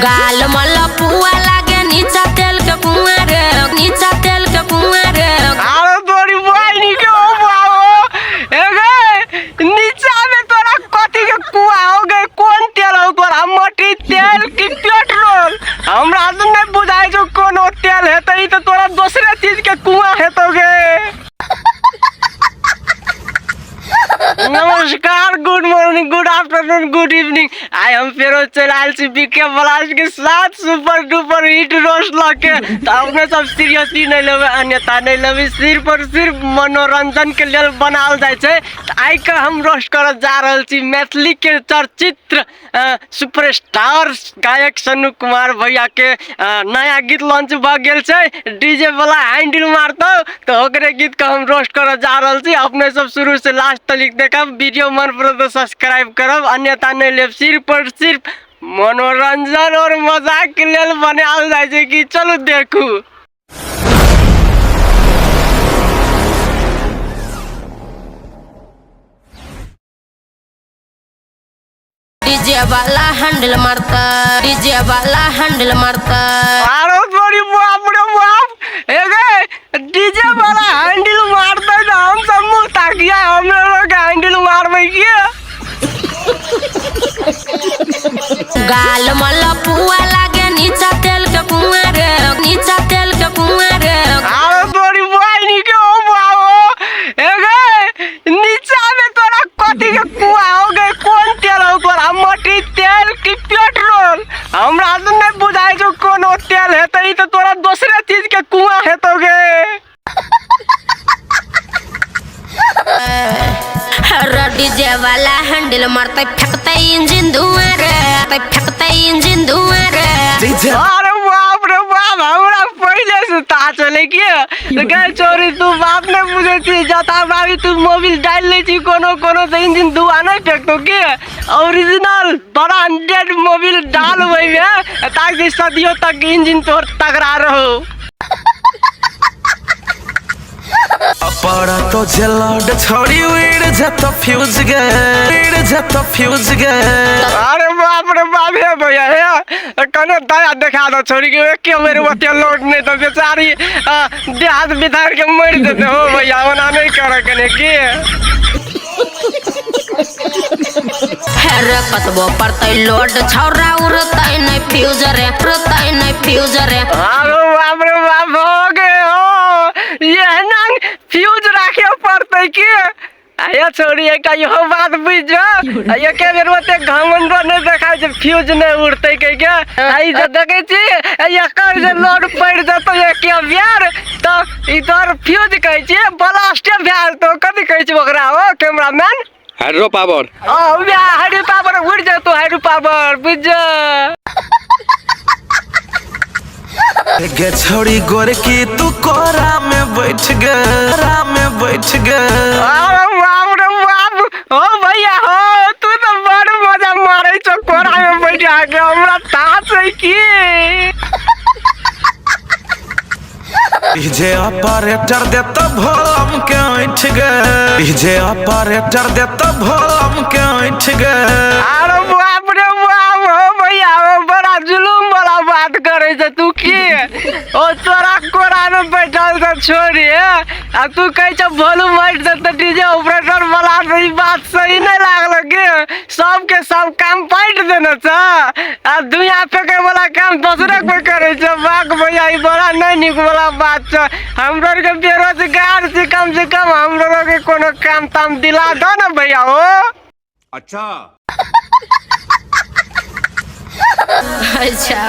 गाल मलपुआ लागे नीचा तेल के कुआं रे, नीचा तेल के कुआं रे। आरो तोरी बहिनी के हो बाबो, ए गे नीचा में तोरा कथी के कुआ हो गए? कोन तेल हो तोरा, मट्टी तेल कि पेट्रोल? हमरा तऽ नहि बुझाइ छौ कोनो तेल हेतै, ई तऽ तोरा दोसरे चीज के कुआ हेतौ गे। नमस्कार, good morning, good afternoon, good evening. आइ हम फेरो चलि आयल छी बीके ब्लास्ट के साथ सुपर डुपर हिट रोस्ट लऽ के। तऽ अपने सब सीरियसली नहि लेबै, अन्यथा नहि लेबै, सिर्फ और सिर्फ मनोरंजन के लेल बनाओल जाइ छै। तऽ आइ के हम रोस्ट करऽ जा रहल छी मैथिली के चर्चित्र सुपरस्टार गायक सन्नू कुमार भैया के। नया गीत लॉन्च भऽ गेल छै, डीजे वाला हैंडल मारतौ, तऽ ओकरे गीत के हम रोस्ट करऽ जा रहल छी। अपने सब शुरू से लास्ट तक देखब, वीडियो मन पड़त तऽ सब्सक्राइब करब, अन्यथा नहि लेब। सिर्फ और सिर्फ मनोरंजन और मजाक के लेल बनायल जाइ छै कि चलू देखू। डीजे वाला हैंडल मारता, डीजे वाला हैंडल मारता। आरो तोरी बाप रे बाप, ए गे डीजे वाला हैंडल मारते तो हम सब मुंह ताकिया, हम लोग के हैंडल मारबै के। गाल मलपुआ लागे नीचा तेल के कुआं रे, नीचा तेल के कुआं रे। आरो तोरी बहिनी के हो बाबो, ए गे नीचा में तोरा कथी के कुआ हो गए? कोन तेल हो तोरा, मट्टी तेल कि पेट्रोल? हमरा तऽ नहि बुझाइ छौ कोनो तेल हेतै, ई तऽ तोरा दोसरे चीज के कुआ हेतौ गे। अरे डीजे वाला हैंडल मारते फेंकते इंजन धुआं रे, फेंकते इंजन धुआं रे। अरे बाप रे बाप, हमरा पहिले से ता चले के गए चोरी। तू बाप नहीं बुझे छी, जता बाबी तू मोबिल डाल ले छी कोनो कोनो से इंजन धुआं नहीं फेंकतो के। ओरिजिनल ब्रांडेड मोबिल डाल में ताकि सदियों तक इंजन तोर तगड़ा रहो। पड़ा तो जलड छोड़ी उड़ जत फ्यूज गे, उड़ जत फ्यूज गे। अरे बाप रे बाप, हे भैया हे, कने दया देखा दो छोरी के, एक बेर ओते लोड नहीं तो बेचारी देहात बिधार के मर देते हो भैया, ओना नहीं करे कने की। अरे कतबो पड़तै लोड छौरा उड़तै नहीं फ्यूज रे, उड़तै नहीं फ्यूज रे। अरे बाप रे बाप, हो गए हो, ये ना फ्यूज राखे पड़तै की। आया छोरी एक इहो बात बुझ जो, एके बेर ओते घमंडो नहीं देखाय छै फ्यूज नहीं उड़तै कह के। आई जे देखै छी एकर जे लोड पड़ि जेतौ एके बेर तऽ ई तोहर फ्यूज कहै छियै ब्लास्टे भए जेतौ। कथी कहै छै ओकरा ओ cameraman? Hydro power. Hydro power उड़ जेतौ, हाइड्रो पावर बुझ जो। गे छोड़ी गोरकी तू कोरा में बैठ गे, कोरा में बैठ गे। अरे बाप रे बाप, हो भैया हो, तू तो बड़ मजा मारे छौ कोरा में बैठा के, हमरा ता छै की। डीजे ऑपरेटर देत भोलम के ऐठ गे, डीजे ऑपरेटर देत भोलम के ऐठ गे। अरे बाप रे बाप, हो भैया हो, बड़ा जुलूम वाला बात करे छै तू की। ओ तोरा कोरा में बैठल छ छोरी, आ तू कहै छ वॉल्यूम ऐठ देत डीजे ऑपरेटर वाला, ई बात सही नहीं लागल के। सबके सब काम बांटि देने छ आ धुइयां फेंके वाला काम दोसरे कोई करे छै। बाक भैया, ई बड़ा नहीं नीक वाला बात छै। हमरो आर के बेरोजगार छी, कम से कम हमरो के कोनो काम ताम दिला दो ना भैया हो। अच्छा अच्छा।